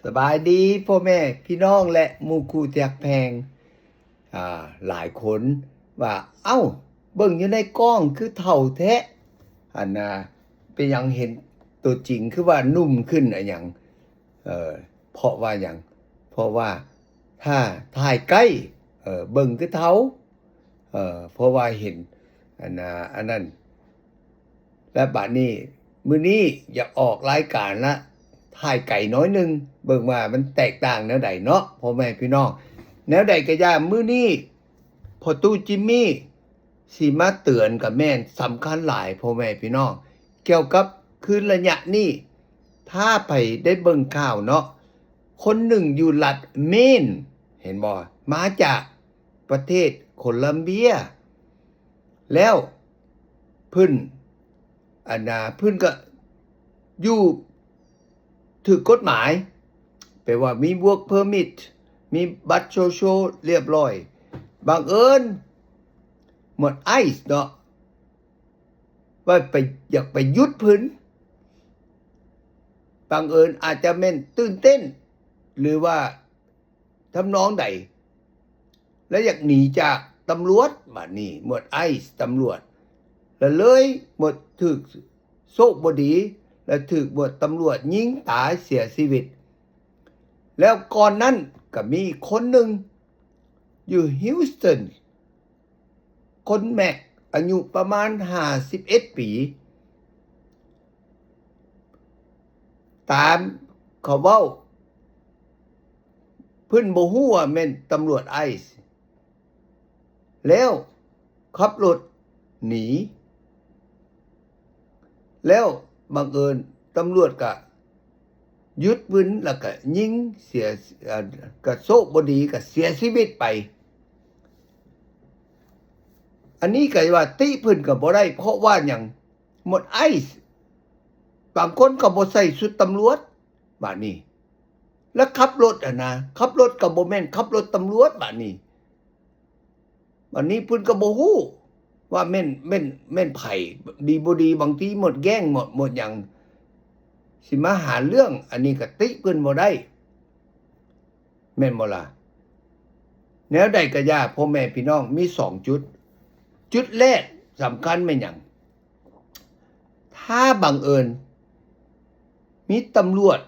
ສະບາຍດີພໍ່ແມ່ພີ່ນ້ອງ ແລະ ໝູ່ຄູ່ທີ່ຮັກແພງ. ອ່າ ຫຼາຍຄົນວ່າ ເອົ້າ ເບິ່ງຢູ່ໃນກ້ອງຄືເຖົ້າແທ້ ອັນນ່າ ເປັນຫຍັງເຫັນຕົວຈິງຄືວ່າໜຸ່ມຂຶ້ນ ອະຫຍັງ? ເອີ ເພາະວ່າຫຍັງ? ເພາະວ່າຖ້າຖ່າຍໃກ້ ເອີ ເບິ່ງຄືເຖົ້າ ເອີ ເພາະວ່າເຫັນ ອັນນ່າ ອັນນັ້ນ ແລະ ບາດນີ້ ມື້ນີ້ຢາກອອກລາຍການລະ ຖ່າຍໄກໜ້ອຍໜຶ່ງ ເບິ່ງວ່າມັນແຕກຕ່າງແນວໃດເນາະ ພໍ່ແມ່ພີ່ນ້ອງ. ແນວໃດກະຢ່າ ມື້ນີ້ພໍ່ຕູ້ຈິມມີ່ຊິມາເຕືອນ ກະແມ່ນສຳຄັນຫຼາຍ ພໍ່ແມ່ພີ່ນ້ອງ ກ່ຽວກັບຄືນໄລຍະນີ້ ຖ້າໃຜໄດ້ເບິ່ງຂ່າວເນາະ ຄົນໜຶ່ງຢູ່ລັດເມນ ເຫັນບໍ່ ມາຈາກ ປະເທດໂຄລັມເບຍ ແລ້ວເພິ່ນ ອັນນ່າ ເພິ່ນກະຢູ່ຖືກກົດໝາຍ ແປວ່າມີ work permit ມີບັດໂຊຊຽວລຽບຮ້ອຍ. ບັງເອີນໝວດໄອສ໌ເນາະ ວ່າໄປ ຢາກໄປຢຸດເພິ່ນ ບັງເອີນອາດຈະແມ່ນຕື່ນເຕັ້ນ ຫຼືວ່າ ທຳນອງໃດ ແລະ ຢາກໜີຈາກຕຳຫຼວດ. ບາດນີ້ໝວດໄອສ໌ ຕຳຫຼວດ ລະເລີຍໝວດຖືກໂຊກບໍ່ດີ ລະຖືກໝວດຕຳຫຼວດຍິງຕາຍເສຍຊີວິດ. ແລ້ວກ່ອນນັ້ນກະມີຄົນໜຶ່ງຢູ່ຮິວສຕັນ ຄົນແມັກ ອາຍຸປະມານຫ້າສິບເອັດປີ ຕາມເຂົາເວົ້າ ເພິ່ນບໍ່ຮູ້ວ່າແມ່ນຕຳຫຼວດໄອສ໌ ແລ້ວຂັບລົດໜີ ແລ້ວບັງເອີນຕຳຫຼວດກະຢຸດເພິ່ນ ລະກະຍິງເສຍ ເອີ ກະໂຊກບໍ່ດີກະເສຍຊີວິດໄປ. ອັນນີ້ກະວ່າຕິເພິ່ນກະບໍ່ໄດ້ ເພາະວ່າຫຍັງ? ໝວດໄອສ໌ ບາງຄົນກະບໍ່ໃສ່ຊຸດຕຳຫຼວດ ບາດນີ້ ລະຂັບລົດຫັ້ນນະ ຂັບລົດກະບໍ່ແມ່ນຂັບລົດຕຳຫຼວດ ບາດນີ້ ບາດນີ້ເພິ່ນກະບໍ່ຮູ້ວ່າແມ່ນ ແມ່ນ ແມ່ນໃຜ ດີບໍ່ດີ ບາງທີໝວດແກ້ງ ໝວດ ໝວດຫຍັງ ຊິມາຫາເລື່ອງ ອັນນີ້ກະຕິເພິ່ນບໍ່ໄດ້ ແມ່ນບໍ່ລະ? ແນວໃດກະຢ່າ ພໍ່ແມ່ພີ່ນ້ອງ ມີສອງຈຸດ ຈຸດແລກສຳຄັນແມ່ນຫຍັງ? ຖ້າບັງເອີນມີຕຳຫຼວດ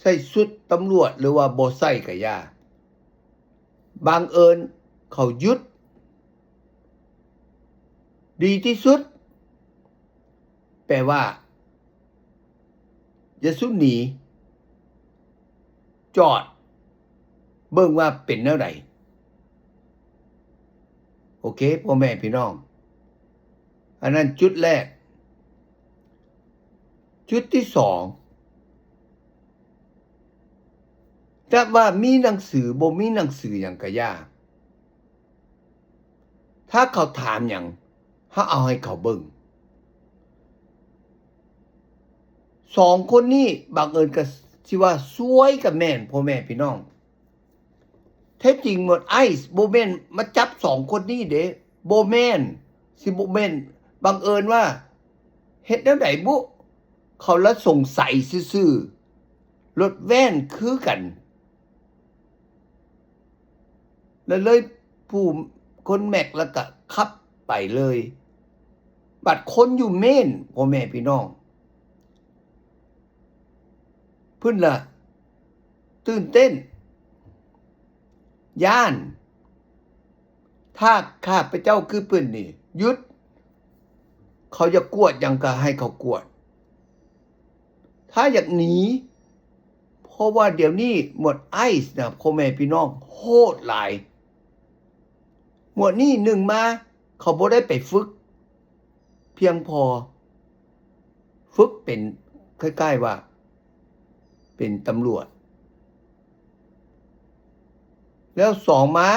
ໃສ່ຊຸດຕຳຫຼວດ ຫຼືວ່າບໍ່ໃສ່ກະຢ່າ ບັງເອີນເຂົາຢຸດ ດີທີ່ສຸດ ແປວ່າ ຢ່າສູ່ໜີ ຈອດເບິ່ງວ່າເປັນແນວໃດ. ໂອເຄ ພໍ່ແມ່ພີ່ນ້ອງ ອັນນັ້ນຈຸດແລກ. ຈຸດທີສອງ ຈະວ່າມີໜັງສື ບໍ່ມີໜັງສືຫຍັງກະຢ່າ ຖ້າເຂົາຖາມຫຍັງ ເຮົາເອົາໃຫ້ເຂົາເບິ່ງ. ສອງຄົນນີ້ ບັງເອີນກະຊິວ່າຊວຍກະແມ່ນ ພໍ່ແມ່ພີ່ນ້ອງ. ແທ້ຈິງໝວດໄອສ໌ ບໍ່ແມ່ນມາຈັບສອງຄົນນີ້ເດ້ ບໍ່ແມ່ນ ຊິບໍ່ແມ່ນ ບັງເອີນວ່າເຮັດແນວໃດບຸ ເຂົາລະສົງໄສຊື່ໆ ລົດແວ່ນຄືກັນ ລະເລີຍຜູ້ຄົນແມັກ ລະກະຂັບໄປເລີຍ. ບັດຄົນຢູ່ເມນ ພໍ່ແມ່ພີ່ນ້ອງ ເພິ່ນລະຕື່ນເຕັ້ນ ຢ້ານ. ຖ້າຂ້າພະເຈົ້າຄືເພິ່ນນີ້ ຢຸດ ເຂົາຢາກກວດຫຍັງກະໃຫ້ເຂົາກວດ ຖ້າຢາກໜີ ເພາະວ່າດຽວນີ້ໝວດໄອສ໌ນະ ພໍ່ແມ່ພີ່ນ້ອງ ໂຫດຫຼາຍ. ໝວດນີ້ໜຶ່ງມາ ເຂົາບໍ່ໄດ້ໄປຝຶກພຽງພໍ ຝຶກເປັນຄ້າຍໆວ່າເປັນຕຳຫຼວດ ແລ້ວສອງມາ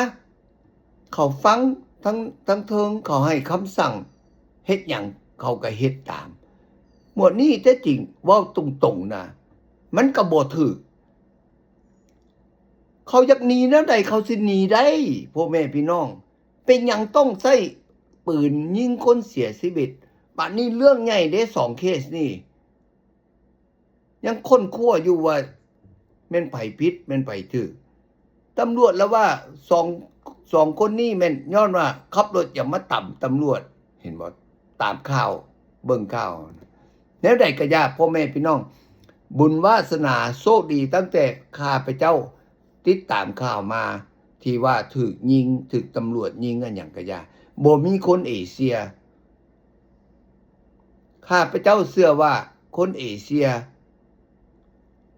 ເຂົາຟັງທັງ ທັງເທິງ ເຂົາໃຫ້ຄຳສັ່ງເຮັດຫຍັງ ເຂົາກະເຮັດຕາມ. ໝວດນີ້ແທ້ຈິງເວົ້າຕົງໆນະ ມັນກະບໍ່ຖືກ. ເຂົາຢາກໜີແນວໃດ ເຂົາຊິໜີໄດ້ ພໍ່ແມ່ພີ່ນ້ອງ. ເປັນຫຍັງຕ້ອງໃຊ້ປືນຍິງຄົນເສຍຊີວິດ? ບາດນີ້ເລື່ອງໃຫຍ່ເດ້ ສອງເຄສນີ້ ຍັງຄົ້ນຄວ້າຢູ່ວ່າ ແມ່ນໃຜຜິດ ແມ່ນໃຜຖືກ. ຕຳຫຼວດລະວ່າສອງ ສອງຄົນນີ້ແມ່ນຍ້ອນວ່າຂັບລົດຢາກມາຕຳຕຳຫຼວດ ເຫັນບໍ່? ຕາມຂ່າວ ເບິ່ງຂ່າວ. ແນວໃດກະຢ່າ ພໍ່ແມ່ພີ່ນ້ອງ ບຸນວາສະໜາໂຊກດີ ຕັ້ງແຕ່ຂ້າພະເຈົ້າຕິດຕາມຂ່າວມາ ທີ່ວ່າຖືກຍິງ ຖືກຕຳຫຼວດຍິງ ອາຫຍັງກະຢ່າ ບໍ່ມີຄົນເອເຊຍ. ຂ້າພະເຈົ້າເຊື່ອວ່າຄົນເອເຊຍ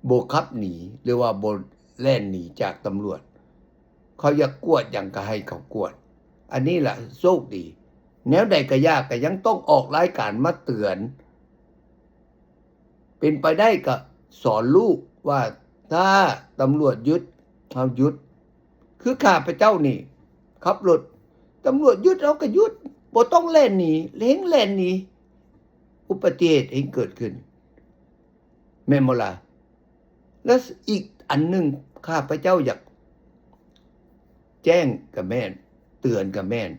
ບໍ່ຂັບໜີ ຫຼືວ່າບໍ່ແລ່ນໜີຈາກຕຳຫຼວດ. ເຂົາຢາກກວດຫຍັງກະໃຫ້ເຂົາກວດ. ອັນນີ້ລະໂຊກດີ. ແນວໃດກະຢ່າ ກະຍັງຕ້ອງອອກລາຍການມາເຕືອນ. ເປັນໄປໄດ້ກະສອນລູກວ່າ ຖ້າຕຳຫຼວດຢຸດ ເຮົາຢຸດ. ຄືຂ້າພະເຈົ້ານີ້ຂັບລົດ ຕຳຫຼວດຢຸດ ເຮົາກະຢຸດ ບໍ່ຕ້ອງແລ່ນໜີ ເຮັງແລ່ນໜີ ອຸປະຕິເຫດເຮັງເກີດຂຶ້ນ ແມ່ນບໍ່ລະ? ແລະ ອີກອັນໜຶ່ງ ຂ້າພະເຈົ້າຢາກແຈ້ງກະແມ່ນ ເຕືອນກະແມ່ນ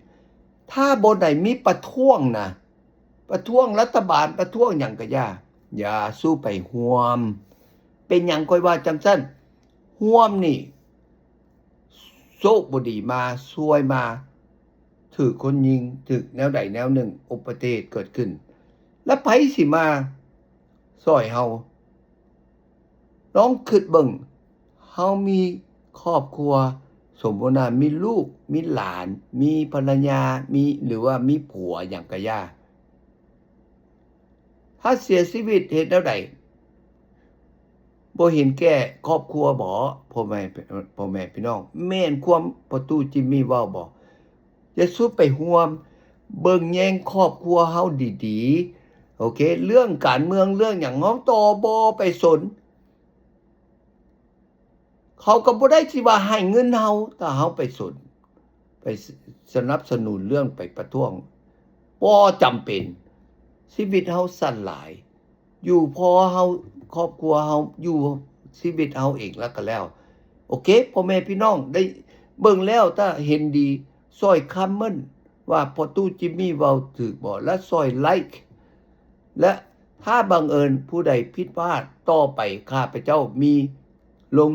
ຖ້າບ່ອນໃດມີປະທ້ວງນະ ປະທ້ວງລັດຖະບານ ປະທ້ວງຫຍັງກະຢ່າ ຢ່າສູ່ໄປຮ່ວມ. ເປັນຫຍັງຂ້ອຍວ່າຈັ່ງຊັ້ນ? ຮ່ວມນີ້ ໂຊກບໍ່ດີມາ ຊວຍມາ ຖືກຄົນຍິງ ຖືກແນວໃດແນວໜຶ່ງ ອຸປະຕິເຫດເກີດຂຶ້ນ ແລ້ວໃຜຊິມາຊ່ອຍເຮົາ? ລອງຄິດເບິ່ງ ເຮົາມີຄອບຄົວ ສົມມຸດວ່າມີລູກ ມີຫຼານ ມີພັນລະຍາ ມີ ຫຼືວ່າມີຜົວຫຍັງກະຢ່າ ຖ້າເສຍຊີວິດເຮັດແນວໃດ? ບໍ່ເຫັນແກ່ຄອບຄົວບໍ ພໍ່ແມ່ ພໍ່ແມ່ພີ່ນ້ອງ? ແມ່ນຄວາມພໍ່ຕູ້ຈິມມີ່ເວົ້າບໍ? ຢ່າຊຸດໄປຮ່ວມ ເບິ່ງແຍງຄອບຄົວເຮົາດີໆ ໂອເຄ ເລື່ອງການເມືອງເລື່ອງຫຍັງ ເຮົາຕໍ່ບໍ່ໄປສົນ. ເຂົາກະບໍ່ໄດ້ຊິວ່າໃຫ້ເງິນເຮົາ ຖ້າເຮົາໄປສົນ ໄປສະໜັບສະໜູນເລື່ອງໄປປະທ້ວງ ບໍ່ຈຳເປັນ. ຊີວິດເຮົາສັ້ນຫຼາຍ ຢູ່ພໍເຮົາ ຄອບຄົວເຮົາ ຢູ່ຊີວິດເຮົາເອງລະກະແລ້ວ. ໂອເຄ ພໍ່ແມ່ພີ່ນ້ອງ ໄດ້ເບິ່ງແລ້ວ ຖ້າເຫັນດີ ຊ່ອຍຄອມເມັ້ນວ່າພໍ່ຕູ້ຈິມມີ່ເວົ້າຖືກບໍ່ ແລະ ຊ່ອຍໄລຄ໌ ແລະ ຖ້າບັງເອີນຜູ້ໃດຜິດພາດ ຕໍ່ໄປຂ້າພະເຈົ້າມີລົງ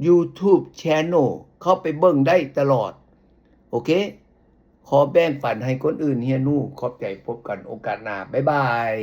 ຢູທູບແຊນແນວ ເຂົ້າໄປເບິ່ງໄດ້ຕະຫຼອດ. ໂອເຄ ຂໍແບ່ງປັນໃຫ້ຄົນອື່ນຮຽນຮູ້. ຂອບໃຈ ພົບກັນໂອກາດໜ້າ. ບາຍບາຍ.